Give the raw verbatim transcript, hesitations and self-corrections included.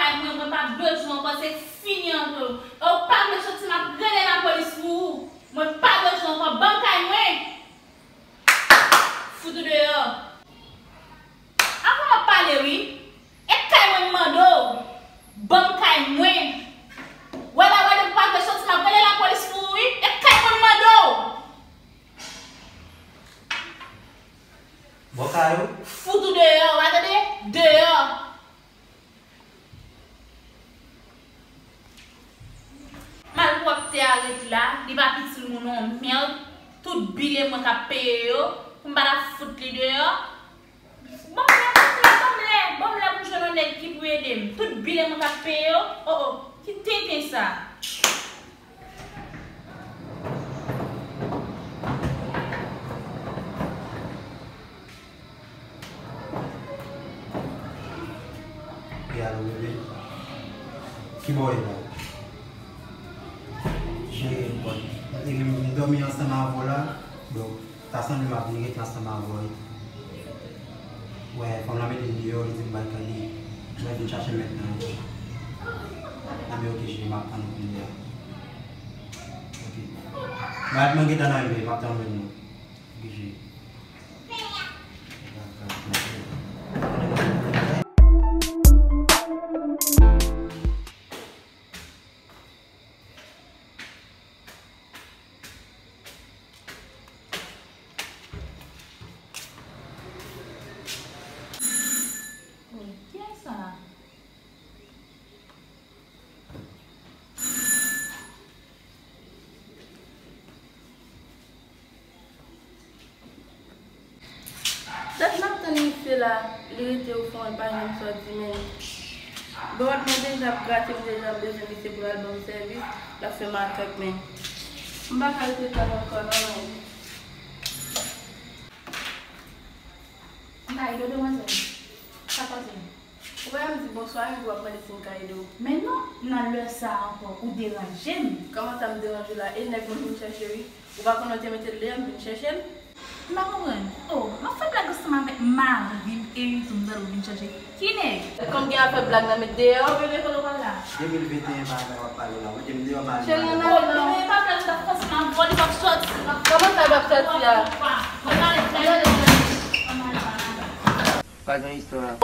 kay mwen, mwen pa bezwen ankò, se fini an tou. E w pa vle soti, m ap rele lapolis pou ou. Mwen pa bezwen ankò, ban m kay mwen. Fout ou deyò. Avan w ap pale wi. E kay mwen m mande w. Ban m kay mwen. Wè la, wè depi w pa vle soti, m ap rele lapolis pou ou wi. E kay mwen m mande w. Bon kay ou? Fout ou deyò, w a tande? Deyò. Malpwòpte a ret la, li pa itil moun yon mèd. Tout bil e mwen k ap peye yo, pou m pa ta fout li deyò. Ban m lè, ban m lè, ban m lè, ban m lè pou m jwenn yon nèg ki pou ede m. Tout bil e mwen k ap peye yo, o, o, ki tenten sa. Wi, alo, bebe. Ki bò w ye la? Cheri, bon, m dòmi ansanm avè w la. Donk, ta sanble m ap vin rete ansanm avè w wi. Wè, fanm lan mete m deyò, li di m bay kay li. Mwen vin chache mèt lan wi. Anben, oke, cheri, m ap tann ou kounye a. Oke. Mwen gentan nan rive, m ap tann ou menm non. Oke, cheri. Kiyès sa? Dat m ap tann misye la, li rete o fon, li pa janm sòti, men bon, m deja ap grate, m deja bezwen misye pou l al ban m sèvis, l ap fè makak, men m pa ka rete tann ankò non, men. M ka ede w, demwazèl? Sa k pase? Ou pa janm di bonswa, epi w ap mande si m ka ede w. Men non, nan lè sa a ankò, ou deranje m. Kòman sa m deranje w la? E nèg mwen vin chèche wi. Ou pa konnen w te mete l deyò, m vin chèche l. M pa konprann. O, m ap fè blag ansanm avèk mari m, e wi tou, m tande w vin chèche. Ki nèg? Kòm gen afè blag nan met deyò. O, bebe, kote w pral la? De mil venteyen pa la w ap pale la. Ou di m deyò m ale. Cheri, ann ale non. O, bebe, e pa blag, m t ap fè ansanm avè w, li p ap sòti. Kòman sa l p ap sòti a? Mwen pale, mwen pale. Pa gen istwa.